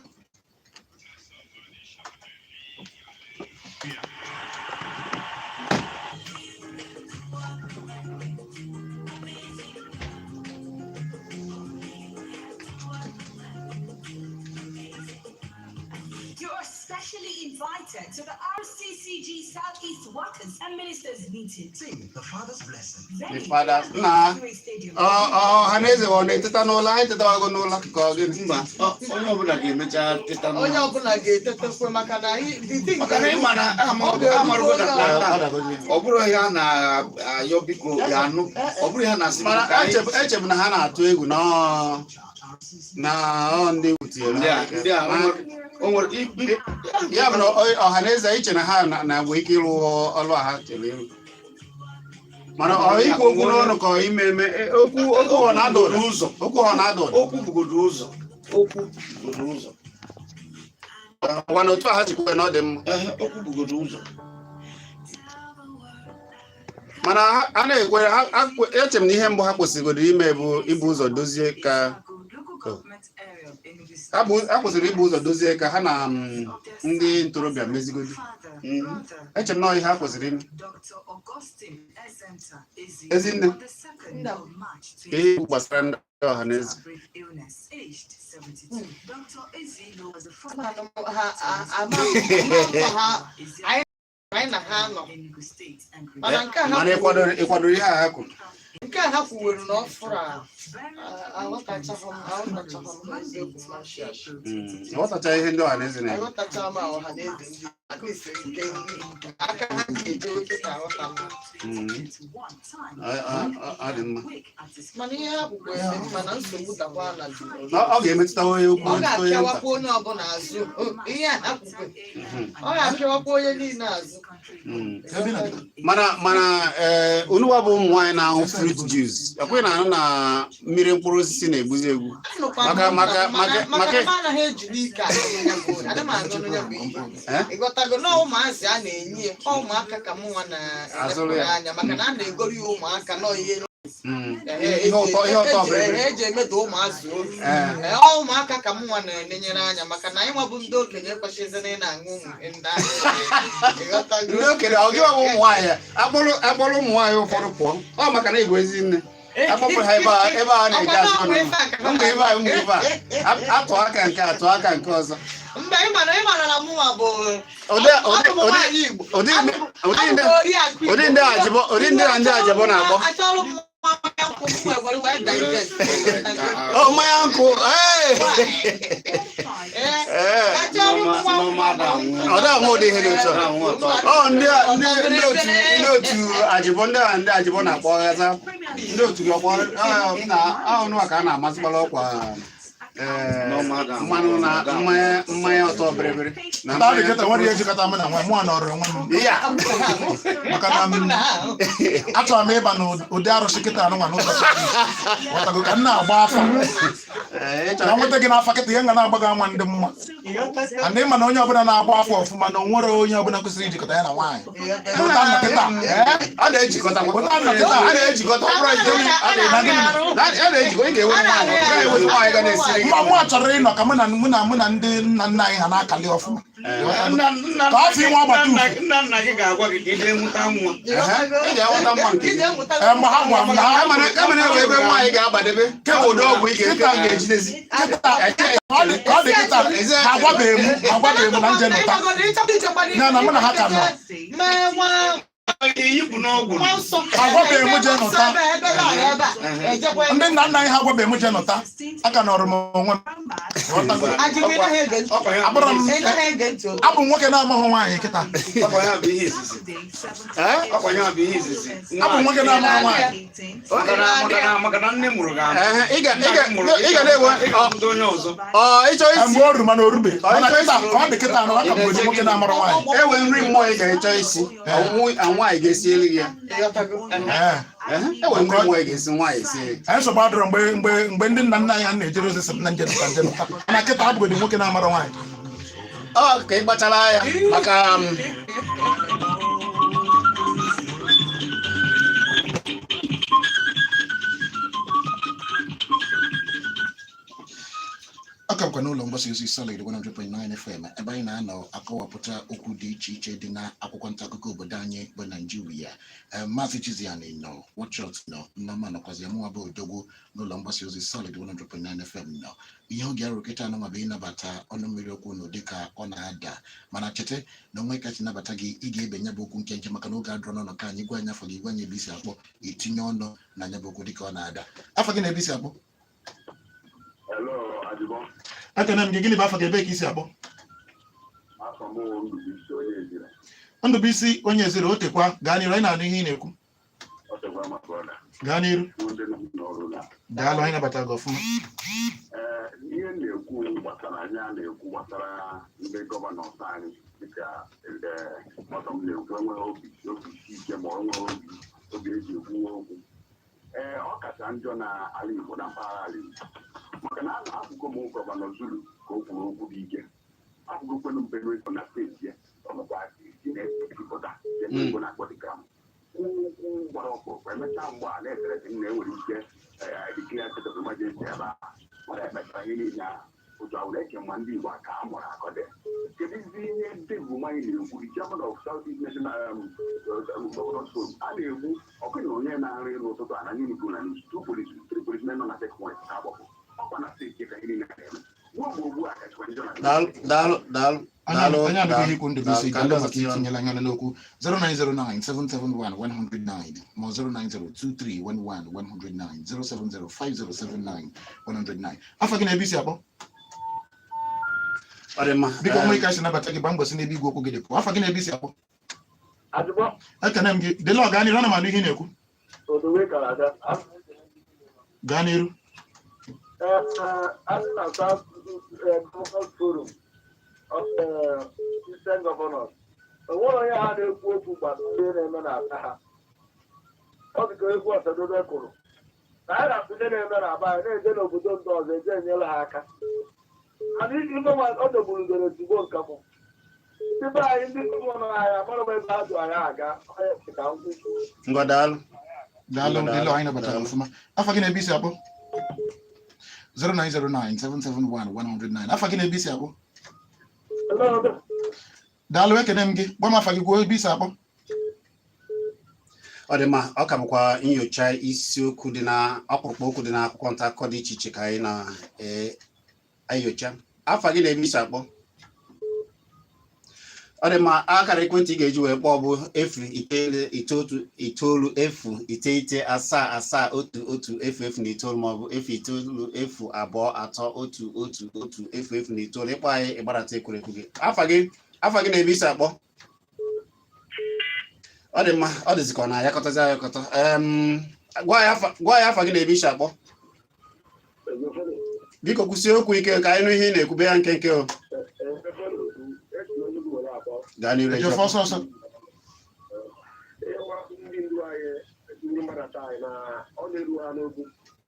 You are specially invited to the RCCG Southeast Workers and Ministers meeting. Sing the Father's blessing. The Father's- Nna. Ọha na eze ọ na-eteta n'ụla? Anyị tetawago n'ụla ka ọ gịnị? Mba, onye ọbụla ga-emecha teta Onye n'ụlọ. ọbụla ga-etetekwe, maka na anyị the thing Maka na ị ma na Ọ ga-erukwa amarugo na onye plantain. Ọ dagozi. Ọ bụrụ ihe a na-ayọ biko ya anụ, ọ bụrụ ihe a na-asị biko Mana ka anyị echebu na ha na-atụ egwu na na ọ ndị wutiere. Ndị a o nwere Ya bụ na ọha na eze iche na ha na-enwe ike ịrụ ọrụ a ha chere ịrụ, mana ọ ikwu okwu n'ọnụ ka ọ ime eme. Okwu ọ na-ada ụda. Ụzọ. Okwu ọ na-ada ụda. Okwu bugodo ụzọ, okwu bugodo ụzọ. Ọkwa na otu a ha sikwa na ọ dị mma. Ehe, okwu bugodo ụzọ. Mana a na-ekwere eche m na ihe mbụ ha kwesịrị ime bụ ibu ụzọ dozie ka ha kwesịrị ibu ụzọ dozie ka ha na ndị ntorobịa mezigodi. Eche m na ọ ihe ha kwesịrị ime. Ezinne, Nna m. ka ihe ikwu gbasara ndị ọha na eze. Ama m ha ama m ha anyị na ha nọ, mana nke a ha Mana ịkwadoro ihe a ha kwuru? Nke a ha kwuwere na ọ fụrụ a aghọtachaghị m eziokwu mashiash. Aghọtacha ihe ndị ọha na eze na-eme. Aghọtacha m ọha na eze ndị at least nke aka ha ga-eje kịta aghọta m. Ọ dị mma. Mana ihe ha kwukwere dị mma na nsogbu dakwa na Na ọ ga-emetụta onye ukwu, ọ metụta onye nta. ga-apịawakwa onye ọbụla azụ. Ihe a ha kwukwere, ọ ga-apịawakwa onye niile azụ. Ebe na-adịka. Mana ee, unuwa bụ ụmụ nwaanyị na-aṅụ fruit juice, ekweghị na anụ na mmiri mkpụrụ osisi na-egbuzi egbu. Anụkwa m maka na m anaghị eji n'ike aṅụ ya bụ, ana m aṅụnụ ya bụ ihe. Eh? Ịghọtago na ụmụazị a na-enye ya, ọ ụmụaka ka mụ nwa Azụrụ na-elepụrụ ya. anya, maka na a na-egoro ya ụmụaka nọ ihe Ihe ụtọ bụ eji emeda ụmụazị obi. Ee. Ee, ọ ụmụaka ka mụ nwa na-enenyere anya, maka na anyị nwa bụ ndị okenye ekwesịghịzị na ị na-aṅụ ụmụ ihe ndị ahụ. Ịghọtago? Ndị okenye, ọ gị bụ ụmụ nwaanyị akpọrọ ụmụ nwaanyị ụfọdụ pụọ, ọ maka na ịbụ ezi nne. Akpọpụ ha ebe a, ebe a na-eji azụ ọnụ. Ụmụ ebe a, ụmụ ebe a. Atụ aka nke, atụ aka nke ọzọ. Mba, ịmana na mụnwa bụ Ụdị abụ m nwaanyị Igbo. ụdị ụdị Abụ m oriakụ Igbo. ụdị ndị ajịbọ, ụdị ndị a ndị ajịbọ na-akpọ. Achọrọ m mmanya nkwụ m wee wee digest. Ọ mmanya nkwụ, ee. Ee, Ee. achọrọ m mmanya nkwụ. Ọ da anwụ ụdị ihe dị otu a. Ọ ndị a- ndị ndị otu ndị otu ajịbọ, ndị a ndị ajịbọ na-akpọ ghaza ndị otu gị ọkpọ na ọnụ a ka a na-amasịkwala ọkwa, ee, mmanụ na mmanya, mmanya ọtọ bịrịbịrị na Ndị adị mmanya. kịta nwere ihe jikọta mụ na nwa mụ nọrọ onwe m Ya. maka na m achọrọ m ịba n'ụdị arụsị kịta anụnwa n'ụzọ ghọtago ka m na-agba afa. Ee, ị na chọrọ nweta gị n'afa kịta ihe nga na-agba gị ama ndị mma and ịma na onye ọbụla na-agba afọ ọfụma na o nwere onye ọbụla kwesịrị ijikọta ya na nwaanyị. Ụta nna kịta, ee? A na-ejikọta. Ụta nna kịta. A na-ejikọta, ọ bụrụ ije a na-ejikọ, ị ga-enwe nwaanyị, ị ga-enwezi nwaanyị ga na-esiri gị. Mma mụ chọrọ ịnọ ka mụ na ndị nna nna anyị ha na-akali ọfụma ka afọ inwe agbata ufu. Nna nna gị ga-agwa gị ka ị jee nwụta nwa. Ehe, ị ga-enweta mma nke gị. Ee, mgbe ha gwa m na ha Kama na enwe ebe nwaanyị ga-agbadebe ụdị ọgwụ ị ga-ejidezi. Kịta ka ọ dị kịta, ha agwabeghị m na nje nụta na mụ na ha ka nọ. Mee nwa Iyipụ n'ọgwụ. nwa nsọ. Ha agwabeghị m jee nụta. Ebe ebe a, ebe a, ejekwa. Ndị nna nna anyị ha agwabeghị m jee nụta, aka nọrọ m onwe m. Ghọtago? Ajụjụ, ị naghị ege ntị. Ọkwa ya Abụrụ m Ị naghị ege ntị o. abụ m nwoke na-amaghị nwaanyị kịta. Ọkwa ya bụ ihe izizi. Ee? Ọkwa ya bụ ihe izizi. Abụ m nwoke na-amaghị nwaanyị. Maka na nne mụrụ gị amụ. Ehe, ị ga na-enwe Ị ga-amụta onye ọzọ. Ọ ịchọ isi Mgbe o ruru mana o rube, mana kịta ka ọ dị kịta na aka bụ nwoke na-amara nwaanyị. Enwe nri mmụọ ị ga-echọ isi, nwaanyị ga-esi elu gị ya. Ee. Ehe, enwe nri mmụọ ị ga-esi, nwaanyị esi gị. Anyị nsogbu adịrọ mgbe mgbe ndị nna nna anyị ha na-ejere ozi sị m na nje nụta, nje nụta, mana kịta abụgodị nwoke na-amara nwaanyị. Ọ ka ị gbachara ya maka Ọ ka bụkwa n'ụlọ mgbasa ozi Solid 100.9 FM ebe anyị na-anọ akọwapụta okwu dị iche iche dị na akwụkwọ nta akụkọ obodo anyị bụ Naijiria. Ee, Maazị Chiziani nọ, Wọchọt nọ, Nneọma nọkwazi, mụnwa bụ Odogwu n'ụlọ mgbasa ozi Solid 100.9 FM nọ. Ihe oge arụ kịta anụnwa bụ ịnabata ọnụ mmiri okwu nụ dịka ọ na-ada, mana cheta na onwe kacha nabata gị, ị ga-ebe nya bụ okwu nkenke maka na oge adụrọ n'ọnọ ka anyị gwa anyị afọ gị, gwa anyị ebe isi akpọ, itinye ọnụ na nya bụ okwu dịka ọ na-ada. Afọ gị na ebe isi akpọ? Hello, Ajibọ. Ekene m gị. Gịnị bụ afọ gị, ebe ka isi akpọ? Afọ m bụ Ndubuisi onye Ezira. Ndụbụisi onye Ezira, o tekwa. Gaa n'iru, anyị na-anụ ihe ị na-ekwu. Ọ tekwa ma brother. Gaa n'iru. Ndị nọ n'ọrụ na. Daalụ, anyị nabatara gị ọfụma. Ee, ihe m na-ekwu gbasara anyị a na-ekwu gbasara ndị governor anyị dịka ọtọ m na-ekwu enweghị obi isi ike ma ọ enweghị obi eji ekwu okwu. Ee, ọ kacha njọ na ala Igbo, na mpaghara ala Igbo, maka na abụgo m Governor Zulum ka o kwuru okwu dị ike, abụgokwenu m Benue na steeti ya, ọnụkwa si na-epụta Igbo na-akpọ dịka m kwuo okwu gbara ọkpụrụkpụ. Emechaa mgbe a na-etere m na enwere ike declare state of emergency ebe a, mana emechara ihe niile ahụ otu ahụ na-eke ma ndị Igbo aka a mụrụ akọ dị. Kedụzi ihe Dave Umahi na-ekwu, the chairman of South East National Governors Forum, a na-egbu ọkụnye onye na-arụ ịrụ ụtụtụ a na Enugu na news, two police, three policemen nọ na checkpoint ka agbapụ ọkwa na steeti ka ihe niile na-eme ruo mgbe ugbu a kachakwa njọ na Daalụ, daalụ, daalụ. Daalụ. Anyị anụghị ihe ikwu, Ndụbụisi. Daalụ, ka ndị Daalụ ọzọ maka tinye ọnụ. itinyela anya n'okwu. 0909-771-109 ma 090-2311-109, 070-5079-109. Afọ gị na ebe isi akpọ? Ọ dị mma. Biko, nwee ka si nabata gị, gbaa mbọ si n'ebe igwe okwu gị dị pụọ. Afọ gị na ebe isi akpọ? Ajụbọ. Ekene m gị, dele ọ. Gaa n'iru, ana m anụ ihe ị na-ekwu. Odowe kara aga. Gaa n'iru. Ee, asị na South Governors Forum of Eastern Governors, o nwere onye ha na-ekwu okwu gbasara ihe na-eme na aba ha. Ọ dị ka egwu Ọsadebe kụrụ na anyị na-asụ ihe na-eme na aba anyị na-eje n'obodo ndị ọzọ eje enyere ha aka. Mana iji ife nwa ọ dogburu tigbo nkamụ ndị be anyị, ndị governor anyị amara m ebe ha jụ anyị aga onye sị ka nkwụ. Ngwa, daalụ. Daalụ. Daalụ. Dele, anyị nabatara ọfụma. Afọ gị na ebe isi akpọ? 0909-771-109. Afọ gị na ebe isi akpọ? Daalụ, ekene m gị. Gwa m afa gị, kwuo ebe isi akpọ. Ọ dị mma. Ọ ka bụkwa nyocha isiokwu dị na ọkpụrụkpụ okwu dị n'akwụkwọ nta akụkọ dị iche iche ka anyị na-enyocha. Afa gị na ebe i si akpọ? Ọ dị mma. Akara ekwentị ị ga-eji wee kpọọ bụ 099 90 777 11 009 maọbụ 090 231 11 009. Ịkpọ anyị, ịgbarata ekwurekwu gị. Afa gị na ebe i si akpọ? Ọ dị mma. Ọ dịzikwa na ayakọtazi ayakọta. Gwa ya afa gị na ebe i si akpọ. Biko, kwụsie okwu ike ka anyị nụ ihe ị na-ekwube ya nkenke. O gaa n'iru. Ejiofor, ọsọ ọsọ. Ịwa ndị ndu anyị, ndị mmadụ anyị na ọ na-eru ha n'okwu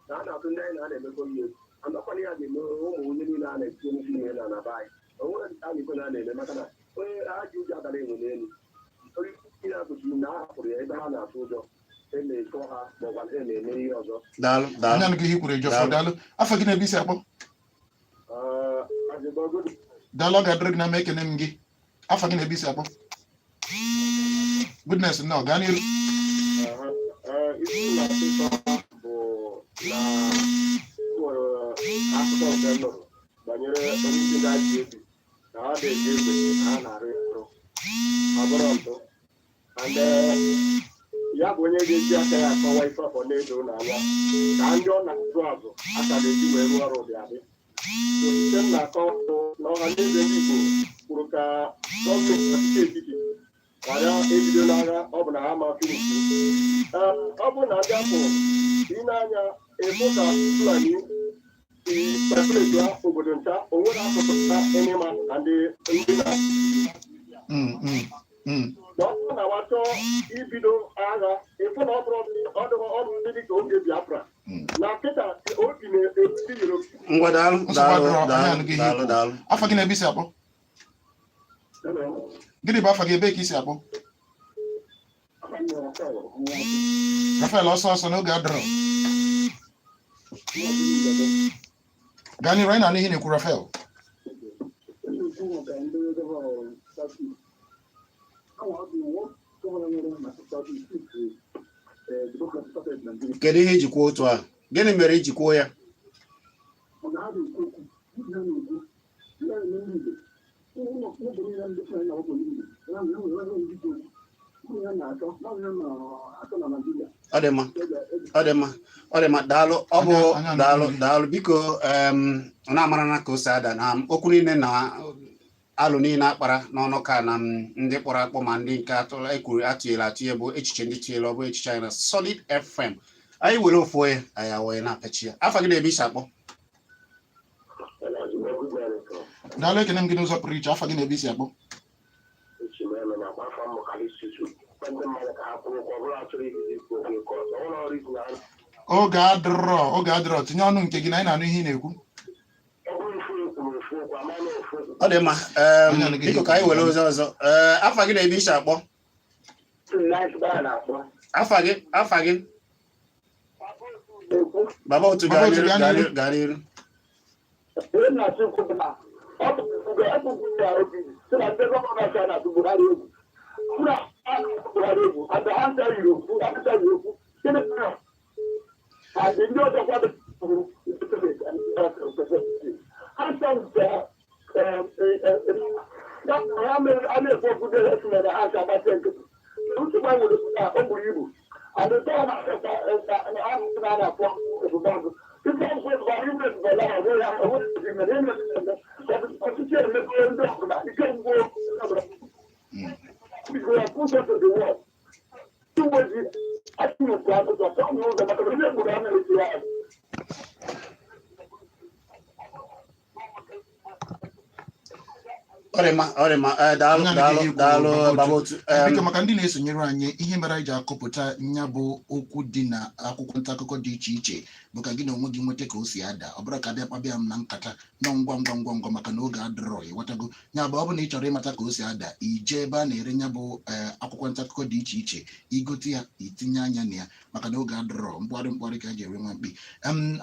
na a na-atụ ndị anyị na a na-emekọ ihe andọkwana ya ga-eme ụmụ onye niile a na-etinye n'isi ihe na anaba anyị. O nwere nke a na-ekwe na a na-eme maka na onye ha ji ụjọ agara enwe n'elu. Onye ihe a kwesịrị na a hapụrụ ya ebe ha na-atụ ụjọ e na-ekọ ha ma ọ gwa ha na-eme ihe ọzọ. Daalụ, daalụ. Anyị anụghị ihe i kwuru, Ejiofor. Daalụ. Afa gị na ebe i si akpọ? Daalụ, ọ ga-adịrị gị na mma. Ekene m gị. Afa gị na ebe i si akpọ? Goodness, nnọọ, gaa n'iru. Isi na-atụtọ bụ na nwere akụkọ nke m nụrụ banyere onye isi ndị IPOB na ha na-eji egbe na ha na-arụ ya ọrụ ọ bụrụ mpụ and ya bụ onye ga-eji aka ya akọwa ife afọ na-edo n'anya ka ndị ọ na-azụ azụ aka ga-eji wee rụọ ọrụ dị adị. So site m na-akọwa bụ na ọha na eze ndị Igbo kwuru ka gọọmenti ọchịchị etiti ghara ebido n'agha ọ bụ na ha ma finish. Ọ bụ na ndị apụ ị na-anya ịfụ ka Fulani si kpepụletu obodo nta o nwere asụsụ ha enema na ndị na na ọ bụrụ na wa chọọ ibido agha, ịfụ na ọ bụrụ ọdụ ọrụ ndị dịka oge Biafra na kịta obi na-etiti Yoruba. Ngwa, daalụ. Nsogbu Daalụ. adịrọ, anyị Daalụ. anụghị ihe Daalụ. ikwu. Daalụ. Afa gị na ebe i si akpọ? Gịnị bụ afa gị? Ebe ka i si akpọ? Rafael, ọsọ ọsọ n'oge adịrọ. Gaa n'iru, anyị na-anụ ihe ị na-ekwu, Rafael. Na-ekwu maka ndị gọvanọ South East. Awa ọ dị gọvanọ nwere na South East since democracy started in Nigeria. Kedu ihe iji kwuo otu a? Gịnị mere iji kwuo ya? Maka ha na-ekwu okwu, ndị ha na-ekwu, ndị na-eme ndị Igbo, ụlọ ụlọ niile ndị Fulani na-awakpo ndị Igbo, ya na enwere enwere ndị ikwu okwu. Ụmụ ya na-achọ, na ya na-achọ na Nigeria. Ọ dị mma, ọ dị mma, ọ dị mma. Daalụ. Ọ bụ Anya daalụ. anụghị. Daalụ. Biko, ọ na-amara na ka o si ada na okwu niile na alụ niile akpara n'ọnụ ka na ndị kpọrọ akpọ ma ndị nke atụrụ ekwuru atụnyere atụnye bụ echiche ndị tụnyere. Ọ bụ echiche anyị na Solid FM. Anyị were ofu onye, anyị awonye na-apechi ya. Afa gị na ebe i si akpọ? Daalụ, ekene m gị n'ụzọ pụrụ iche. Afa gị na ebe i si akpọ? Na-akpa afọ mmụkara isusu ndị mmadụ ka ha kwụrụ ụgwọ ọ bụrụ achọrọ ibido ikwu okwu nke ọzọ ụlọ ọrụ izu na Oge adịrọ, oge adịrọ. Tinye ọnụ nke gị na anyị na-anụ ihe ị na-ekwu. Ọ bụrụ ofu ekwuru ofu okwu ama na ofu okwu. Ọ dị mma. Anyị anụghị Biko, ihe ka anyị were ikwu. ozi ọzọ. Ee, afa gị na ebe i si akpọ? Na-akpọ. Afa gị, afa gị? Ekwu. Baba Otu. Baba Gaa Otu, n'iru. gaa Gaa n'iru. n'iru, gaa n'iru. Ihe na-asị ikwu bụ na ọ bụ ọ bụ ya obi sị na ndị gọvanọ a na-atụ Buhari egwu. Bụrụ atụ Buhari egwu and ha ncha yiri okwu, ha ncha yiri okwu. Gịnị mere and ndị ọzọ kwado ha ncha nke ha mere a na-ekwu okwu dị esi mere ha ncha agbasie nkịtị. Nsogbu anyị nwere bụ na o buru ibu and nke ọ na na-akpọ ebube agụ ife ọgwụ ebube agụ ime ebube ala onwe ya onwe mere ime ọchịchị emepere ndị ọbụla ike ngwo ọbụla biko ya push to the wall. Ndị uwe ojii atụrụ akụkọ tọọ n'ụzọ maka na onye gburu a na-esi ya. Ọ dị mma, ọ dị mma. Ee, daalụ. Onye Daalụ. anaghị ekwu. Daalụ. Baba Baba Otu. Otu. Biko, maka ndị na-esonyere anyị, ihe mere anyị ji akọpụta nya bụ okwu dị na akwụkwọ nta akụkọ dị iche iche bụ ka gị na onwe gị nweta ka o si ada. Ọ bụrụ ka bịa kpabịa m na nkata nọ ngwa ngwa ngwa ngwa maka na oge adịrọ. Ịghọtago? Ya bụ, ọ bụ na ị chọrọ ịmata ka o si ada, ije ebe a na-ere nya bụ akwụkwọ nta akụkọ dị iche iche, igote ya, itinye anya na ya, maka na oge adịrọ. Mkpụgharị mkpụgharị ka e ji ere nwa mkpi.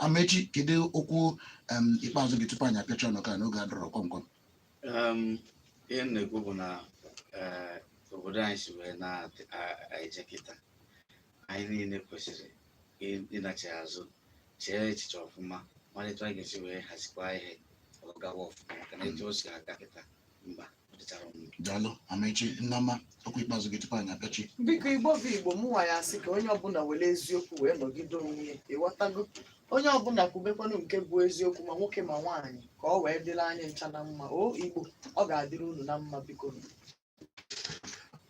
Amechi, kedu okwu ikpeazụ gị tupu anyị apịacha ọnụ ka n'oge adịrọ kwamkwam? Ihe m na-ekwu bụ na obodo anyị si wee na-eje kịta. Anyị niile kwesịrị ịnachi azụ, chee echiche ọfụma, mara etu anyị ga-esi wee hazikwa ihe ka ọ gawa ọfụma, maka na etu o si aga kịta, mba, ọ dịchara mma. Daalụ, Amechi. Nneọma, okwu ikpeazụ gị tupu anyị apịachi. Biko, Igbo bụ Igbo, mụnwa ya sị ka onye ọbụla were eziokwu wee nọgide onwe ya, ịghọtago? Onye ọbụla kwubekwanụ nke bụ eziokwu, ma nwoke ma nwaanyị, ka ọ wee dịrị anyị ncha na mma. O Igbo, ọ ga-adịrị unu na mma, biko.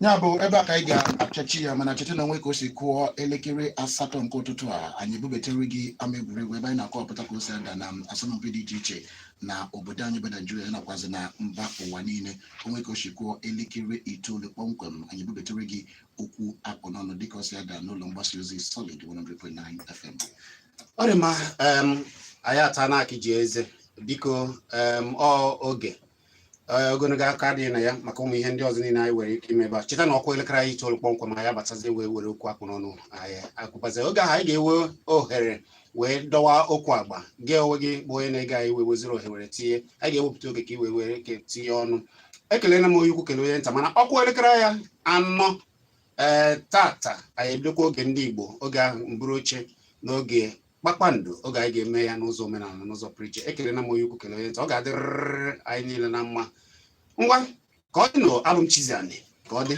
Ya bụ ebe a ka anyị ga-apịachi ya, mana cheta na onwe ka o si kụọ elekere 8 nke ụtụtụ a, anyị ebubetere gị ama egwuregwu, ebe anyị na-akọwapụta ka o si ada na asọmpi dị iche iche na obodo anyị bụ Naijiria, nakwazi na mba ụwa niile. Onwe ka o si kụọ elekere 9 kpọmkwem, anyị ebubetere gị okwu akpụ n'ọnụ dịka o si ada n'ụlọ mgbasa ozi Solid 100.9 FM. Ọ dị mma. Anyị ata na akị ji eze. Biko, ọ oge ogologo aka adịghị na ya maka ụmụ ihe ndị ọzọ niile anyị nwere ike ime ebe a. Cheta na ọkwa elekere anyị 9 kpọmkwem, anyị abatazi wee were okwu akpụ n'ọnụ. Anyị akwụbazi oge ahụ, anyị ga-ewe ohere wee dọwa okwu agba gị onwe gị bụ onye na-ege anyị, wee weziri ohere were tinye. Anyị ga-ewepụta oge ka ị wee were ike tinye ọnụ. Ekelena m onye ukwu, kelee onye nta, mana ọkwa elekere ya 4 tata, anyị ebidokwa oge ndị Igbo, oge ahụ mburu oche n'oge kpakpando, oge anyị ga-eme ya n'ụzọ omenala, n'ụzọ pụrụ iche. Ekelena m onye ukwu, kelee onye nta. Ọ ga-adịrịrị anyị niile na mma. Ngwa, ka ọ dị nụ. Abụ m Chiziani. Ka ọ dị.